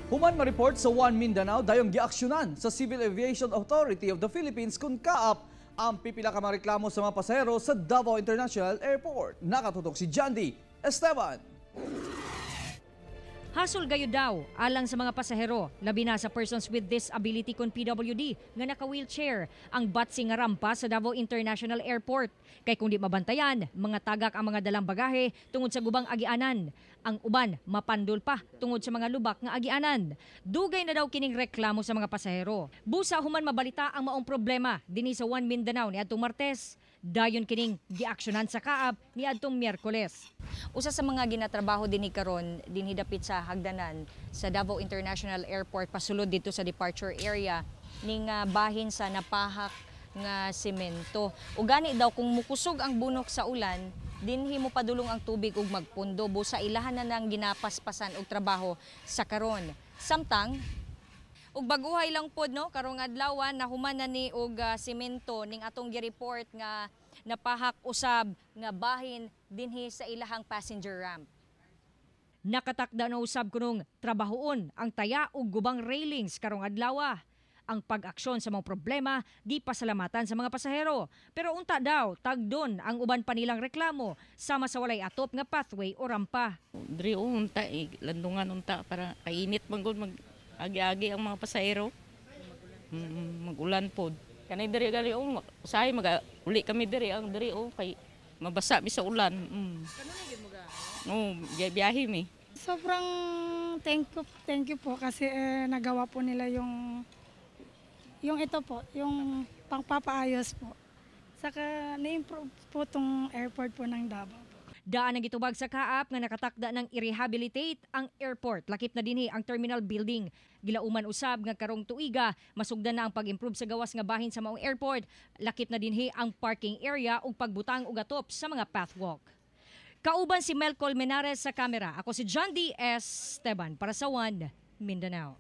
Human ma-report sa One Mindanao, dayong giaksyonan sa Civil Aviation Authority of the Philippines kon CAAP ang pipila ka mga reklamo sa mga pasahero sa Davao International Airport. Nakatutok si Jandy Esteban. Hasol gayud daw alang sa mga pasahero, labi na sa persons with disability kon PWD nga naka-wheelchair ang batsi nga rampa sa Davao International Airport. Kay kung di mabantayan, mga tagak ang mga dalang bagahe tungod sa gubang agianan. Ang uban mapandol pa tungod sa mga lubak nga agianan. Dugay na daw kining reklamo sa mga pasahero. Busa human mabalita ang maong problema dinhi sa One Mindanao niadtong Martes. Dayon kining giaksyonan sa CAAP niadtong Miyerkules. Usa sa mga ginatrabaho dinhi karon dinhi dapit sa hagdanan sa Davao International Airport pasulod dito sa departure area ning bahin sa napahak nga semento. Ug gani daw kung mukusog ang bunok sa ulan, dinhi mo padulong ang tubig ug magpundo, busa ilahan na nang ginapaspasan og trabaho sa karon. Samtang ug baguhay lang pod, no, karong adlaw nahuman na ni og semento ning atong gi-report nga napahak usab nga bahin dinhi sa ilahang passenger ramp. Nakatakda na usab kunong trabahoon ang taya ug gubang railings karong adlaw. Ang pag-aksyon sa mga problema di pasalamatan sa mga pasahero. Pero unta daw tagdon ang uban pa nilang reklamo sama sa walay atop nga pathway o rampa. Diri oh, unta eh, landungan unta para kainit man gud mag agi-agi ang mga pasahero. Magulan pod. Kanay diri gali oh, usahay maga uli kami diri ang diri oh kay mabasa mi sa ulan. Oh, biyahe mi. Sobrang thank you po kasi eh, nagawa po nila yung ito po, yung pangpapaayos po. Saka na-improve po tong airport po ng Davao. Daan ang gitubag sa CAAP nga nakatakda ng i-rehabilitate ang airport. Lakip na dinhi ang terminal building. Gilauman usab nga karong tuiga masugdan na ang pag-improve sa gawas nga bahin sa maong airport. Lakip na dinhi ang parking area ug pagbutang og atop sa mga pathwalk. Kauban si Mel Colmenares sa kamera. Ako si John D. S. Esteban para sa One Mindanao.